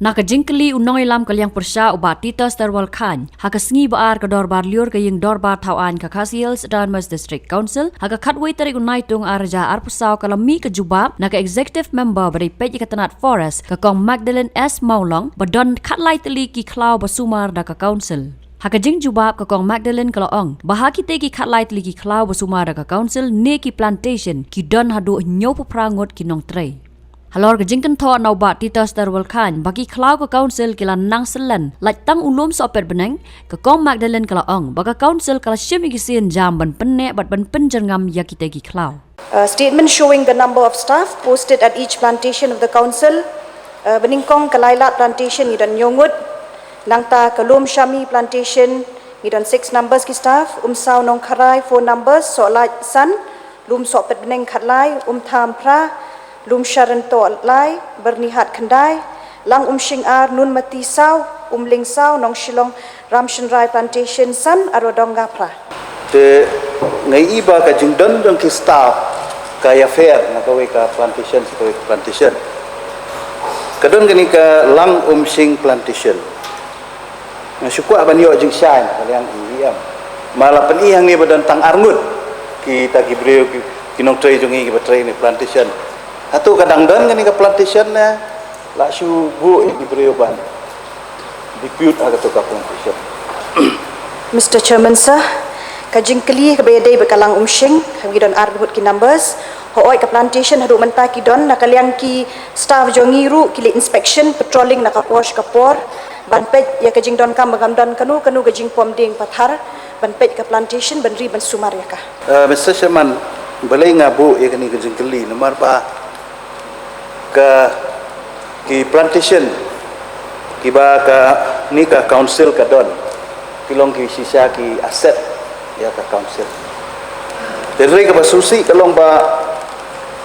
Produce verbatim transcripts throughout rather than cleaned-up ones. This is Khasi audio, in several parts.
Na ka jingkylli u nongïalam ka liang pyrshah u Bah Titus Terwal Chyne, ha ka sngi ba ar ka dorbar lyiur ka ïing dorbar thaw aiñ ka Khasi Hills Autonomous District Council, ha ka khatwei tarik u Naitung ar hajar arphew saw ka la mih ka jubab na ka executive member ba dei peit ïa ka tnat forest ka Kong Magdalene S Mawlong ba don khatlai tylli ki khlaw ba sumar da ka council. Ha ka jingjubab ka Kong Magdalene ka la ong ba ha kitei ki khatlai tylli ki khlaw ba sumar da ka council ne ki plantation ki don haduh hynñiewphew phra ngut ki nongtrei. Halor ka jingkynthoh na u Bah Titus Terwal Chyne ba ki khlaw ka council ki la nang syllen lait tang u lum sohpet bneng, ka Kong Magdalene ka la ong ba ka council ka la shim ïa ki sienjam ban pynneh bad ban pynjyrngam ïa kitei ki khlaw. A statement showing the number of staff posted at each plantation of the council. Uh, Banyngkong Kalailad Plantation ngi don hynñiew ngut. Nangta ka Lum Shami Plantation ngi don six numbers ki staff. Umsaw Nongkharai four numbers, Sohlait san, Lum Sohpetbneng khatlai, Umtham phra, Lum Sharentoh lai, Byrnihat khyndai, Lang Umshing ar, Nunmati saw, Umling saw, Nongshillong Ramshynrai Plantation san, Arodong nga phra. Te nga i ba ka jingdon jong ki staff ka ïapher na kawei ka plantation sha kawei ka plantation. Ka don kane ka Lang Umshing Plantation. Nga shu kwah ban ïoh jingshai na ka liang i em. Ma la pyni hangne ba don tang arngut kita ki briew ki, ki nongtrei jong ngi kiba trei ne plantation. Hato ka dang don kane ka plantation ne la shu buh ïa ki briew ban depute ha kato ka plantation. Mister Chairman Sir, ka jingkylli kaba ïadei bad ka Lang Umshing, ka ngi don arngut ki numbers. Hooid ka plantation haduh mynta ki don, na ka liang ki staff jong ngi ruh ki leit inspection, patrolling na ka por sha ka por ban peit ïa ka jingdonkam ba kam don kano kano ka jingpom dieng pathar, ban peit ka plantation ban ri ban sumar ïa ka. Uh, Mister Chairman, balei nga buh ïa kane ka jingkylli namar ba ka ki plantation kiba kane ka council ka don ki long ki shisha ki asset ïa ka council. Te hynrei kaba sngewsih ka long ba,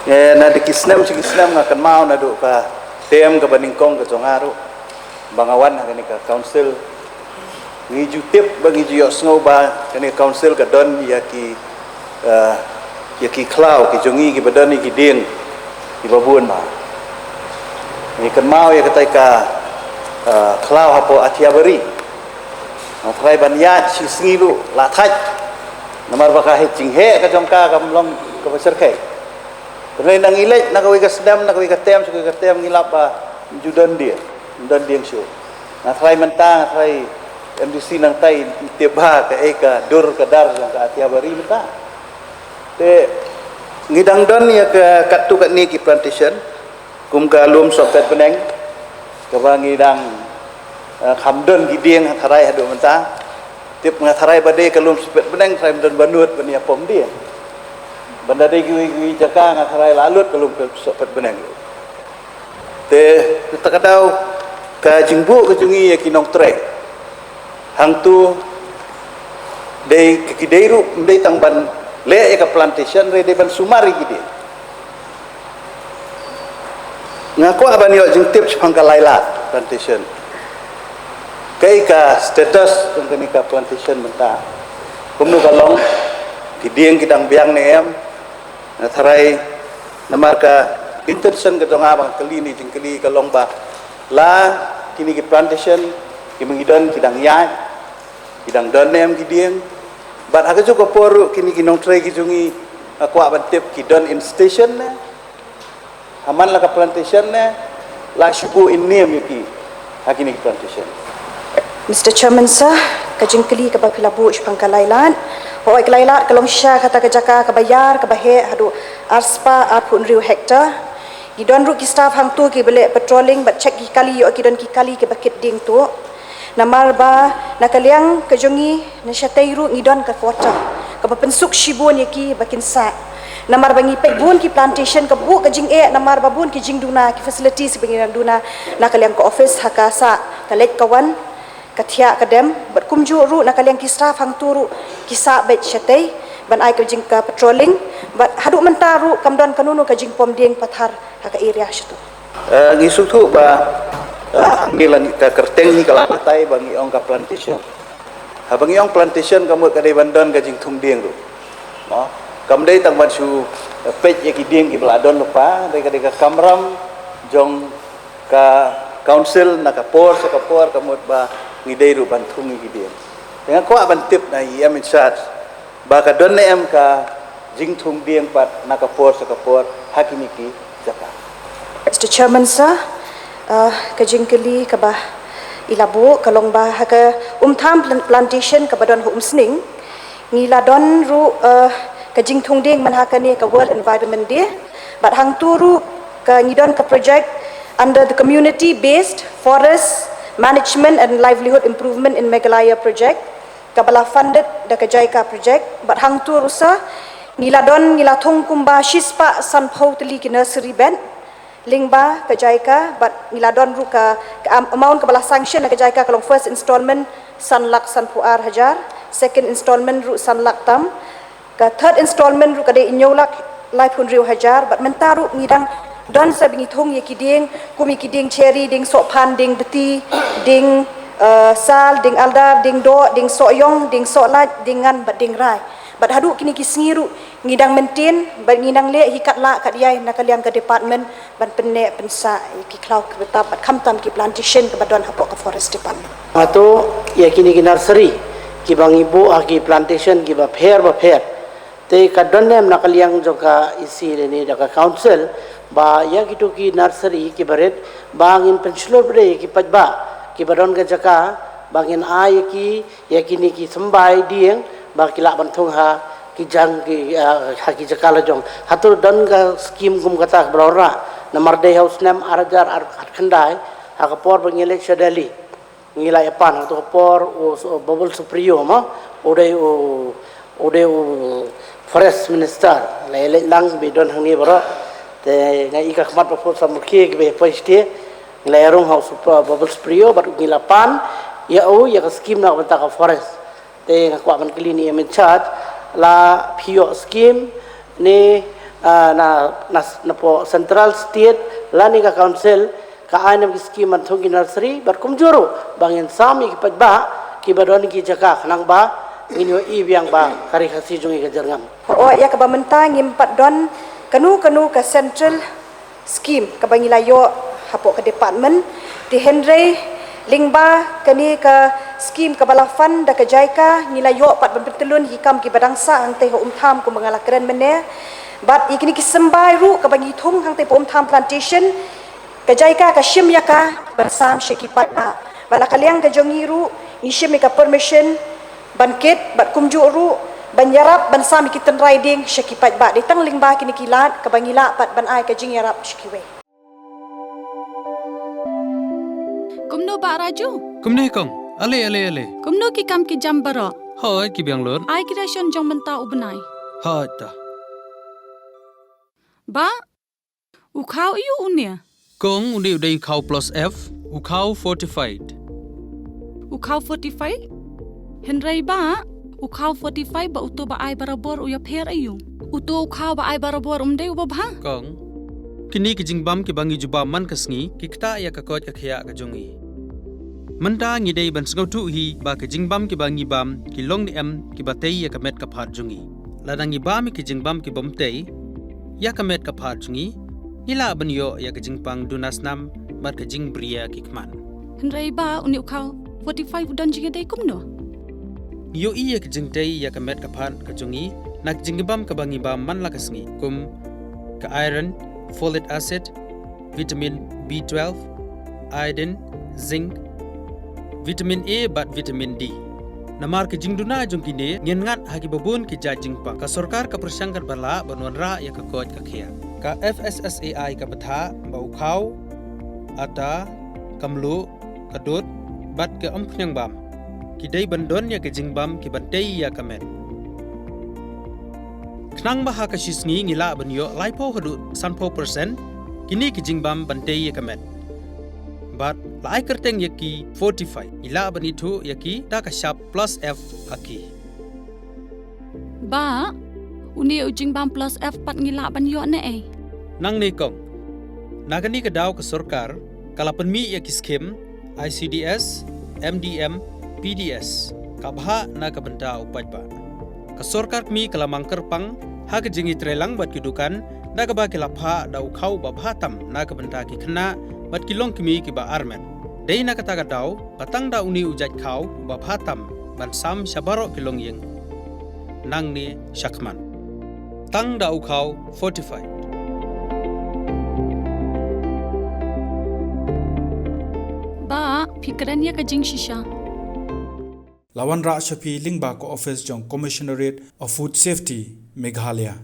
eh, na ki snem sha ki snem nga kynmaw naduh ka term kaba nyngkong ka jong nga ruh ba nga wan ha kane ka council. Ngi ju tip ba ngi ju ïohsngew ba kane ka council ka don ïa ki, eh, ïa ki khlaw ki jong ngi kiba don ïa ki dieng kiba bun ba ngi kynmaw ïa katai ka, eh, khlaw hapoh Athiabari. Nga tharai ban ïaid shi sngi ruh la thait namar ba ka heh jingheh ka jong ka kam long kaba syrkhei. Hynrei nang i leit na kawei ka snem na kawei ka term sha kawei ka term ngi lap ba ju don dieng, don dieng shuh. Nga tharai mynta nga tharai M D C nangta i tip ba kaei ka dur ka dar jong ka Athiabari mynta. Te ngi dang don ïa ka katto katne ki plantation kum ka Lum Sohpetbneng kaba ngi dang, eh, kham don ki dieng ha tharai haduh mynta. Tip nga tharai ba dei ka Lum Sohpetbneng tharai ym don ba nud ban ïa pom dieng. Ban da dei kiwei kiwei jaka nga tharai la lut ka Lum Sohpetbneng. Te kata ka daw ka jingbuh ka jong ngi ïa ki nongtrei hangto dei ki dei ruh ym dei tang ban leh ïa ka plantation, hynrei dei ban sumar ïa ki dieng. Nga kwah ban ïoh jingtip shaphang ka Lailad plantation. Kaei ka status jong kane ka plantation mynta? Kumno ka long? Ki dieng ki dang biang ne em? Nga tharai namar ka intention ka jong nga ba nga kylli ne jingkylli ka long ba la kine ki plantation kiba ngi don ki dang ïaid, ki dang don ne em ki dieng? Bad ha kajuh ka por ruh kine ki nongtrei ki jong ngi nga kwah ban tip ki don in station ne? Ha man la ka plantation ne la shu buh in niam ïa ki ha kine ki plantation? Mister Chairman Sir, ka jingkylli kaba phi la buh shaphang ka Lailad. Hooid ka Lailad ka long shisha kata ka jaka kaba ïar kaba heh haduh arspah arphew hynriew hektar. Ngi don ruh ki staff hangto kiba leh patrolling bad check ki kali, ïoh ki don ki kali kiba kit dieng tuh. Namar ba na ka liang ka jong ngi na shatei ruh ngi don ka quarter kaba pynsuk shibun ïa ki ba kin sah. Namar ba ngi peit bun ki plantation ka buh ka jingeh namar ba bun ki jingduna, ki facilities ba ngi dang duna na ka liang ka office ha ka sah ka leit ka wan, ka thiah ka dem, bad kumjuh ruh na ka liang ki staff hangto ruh ki sah beit shatei ban ai ka jing ka patrolling. Bad haduh mynta ruh kam don kano kano ka jingpom dieng pathar ha ka area shato. Eh, ngi sngewthuh ba, eh, ngi la ngi ka kyrteng ngi ka la batai ba ngi ong ka plantation. Haba ngi ong plantation ka mut ka dei ban don ka jingthung dieng ruh. Mo? Kam dei tang ban shu, eh, peit ïa ki dieng kiba la don lypa, dei ka dei ka kamram jong ka Council na ka por sha ka por ka mut ba ngi dei ruh ban thung ïa ki dieng. Te nga kwah ban tip na i em in charge ba ka don ne em ka jingthung dieng pat na ka por sha ka por ha kine ki jaka. Mr Chairman sir, uh, ka jingkylli kaba i la buh ka long ba ha ka Umtham plan- plantation kaba don ha Umsning, ngi la don ruh uh, ka jingthung dieng man ha kane ka World Environment Day. Bad hangtu ruh ka ngi don ka project under the Community Based Forest Management and Livelihood Improvement in Meghalaya Project, kaba la funded da ka JICA project. Bad hangtu ruh sir, ngi la don ngi la thung kumba shispah sanphew tylli ki nursery bed lyngba ka JICA. Bad ngi la don ruh ka, ka am- amount kaba la sanction na ka JICA ka long first installment san lak sanphew ar hajar, second installment ruh san lak tam, ka third installment ruh ka dei hynñiew lak laiphew hynriew hajar. Bad mynta ruh ngi dang don sa ba ngi thung ïa ki dieng kum ïa ki dieng cherry, dieng sohphan, dieng beti, dieng uh, sal, dieng aldar, dieng doh, dieng sohïong, dieng sohlait, dieng ngan bad dieng rai. Bad haduh kine ki sngi ruh ngi dang maintain bad ngi dang leh hi katba lah katba ïai na ka liang ka department ban pynneh pynsah ïa ki khlaw ki btap bad khamtam ki plantation kaba don hapoh ka forest department. Hato ïa kine ki nursery kiba ngi buh ha ki plantation kiba pher ba pher, te ka don ne em na ka liang jong ka EC lane da ka council ba ïa kito ki nursery kiba rit ba ngin pynshlur beit ïa ki paidbah kiba don ka jaka ba ngin ai ïa ki ïa kine ki symbai dieng ba ki lah ban thung ha ki jang ki ha ki jaka la jong. Hato don ka skim kum kata kaba la wanrah namar dei ha u snem ar hajar ar khyndai ha ka por ba ngi leit sha Delhi. Ngi la ïa pan ha kato ka por u Babul Supriyo ma u dei u u dei u forest minister. La ïa leit lang ba i don hangne baroh. Te nga i ka khmat ba put sa murkhie kiba ïa poi shatei. Ngi la ïa rung ha u Babul Supriyo bad ngi la pan ïa u ïa ka skim na ka bynta ka forest. Te nga kwah ban kylli na i em in charge, la phi ïoh skim ne na na na poh central, state lane ka council ka ai ne em ki skim ban thung ki nursery bad kumjuh ruh ba ngin sam ïa ki paidbah kiba don ki jaka khnang ba ngin ïohi biang ba ka ri Khasi jong ngi ka jyrngam. Hooid, ïa kaba mynta ngim pat don kano kano ka central skim kaba ngi la ïoh hapoh ka department. Te hynrei lyngba kane ka skim kaba la fund da ka JICA ngi la ïoh pat ban pyntyllun ïa ki kam kiba dang sah hangtei ha Umtham kumba nga la kren mynne. Bad ïa kine ki symbai ruh kaba ngi thung hangtei ha Umtham plantation, ka JICA ka shim ïa ka ban sam sha ki paidbah. Bad na ka liang ka jong ngi ruh ngi shim ïa ka permission ban kit bad kumjuh ruh ban ïarap ban sam ïa ki tynrai dieng sha ki paidbah. Dei tang lyngba kine ki lad kaba ngi lah pat ban ai ka jingïarap sha kiwei. Kumno Bah Raju? Kumne kong. Ale ale ale. Kumno ki kam ki jam baroh? Hooid ki biang lut. Ai ki ration jong mynta u bnai. Hooid ta. Bah, u khaw aiu une? Kong, une u dei u khaw plus F, u khaw fortified. U khaw fortified? Hynrei bah, u khaw fortified bad uto ba ai barabor u ïapher aiu? Uto u khaw ba ai barabor um dei uba bha? Kong, kine ki jingbam kiba ngi jubab man ka sngi ki ktah ïa ka koit ka khiah ka jong ngi. Mynta ngi dei ban sngewthuh hi ba ki jingbam kiba ngi bam ki long ne em kiba tei ïa ka met ka phad jong ngi. Lada ngi bam ïa ki jingbam ki bym tei ïa ka met ka phad jong ngi, ngi lah ban ïoh ïa ka jingpang duna snam bad ka jingbriew ki khmat. Hynrei bah, une u khaw fortified u don jingïadei kumno? Ngi ïohi ïa ka jingtei ïa ka met ka phad ka jong ngi na ki jingbam kaba ngi bam man la ka sngi, kum ka iron, folic acid, vitamin B twelve, iodine, zinc, vitamin A bad vitamin D. Namar ki jingduna jong kine ngin ngat ha kiba bun ki jait jingpang. Ka sorkar ka pyrshang katba lah ban wanrah ïa ka koit ka khiah. Ka F S S A I ka bthah ba u khaw, atta, ka mluh, ka dud bad ka umphniang bam ki dei ban don ïa ki jingbam kiban tei ïa ka met. Khnang ba ha ka shi sngi ngi lah ban ïoh laiphew haduh sanphew percent kine ki jingbam ban tei ïa ka met. Bad la ai kyrteng ïa ki fortified, ngi lah ban ithuh ïa ki da ka shap plus F ha ki. Bah, une u jingbam plus F pat ngi lah ban ïoh ne ei? Nangne kong. Na kane ka daw ka sorkar ka la pynmih ïa ki skim I C D S, M D M, P D S, ka bhah na ka bynta u paidbah. Ka sorkar kmie ka la mang kyrpang ha ka jingïatreilang bad ki dukan, da kaba ki la phah da u khaw uba bha tam na ka bynta ki khynnah bad ki longkmie kiba armet. Dei na kata ka daw ba tang da une u jait khaw uba bha tam ban sam sha baroh ki longïing. Nangne shakhmat, tang da u khaw fortified. Ba, phi kren ïa ka jingshisha. La wanrah sha phi lyngba ka office jong Commissionerate of Food Safety, Meghalaya.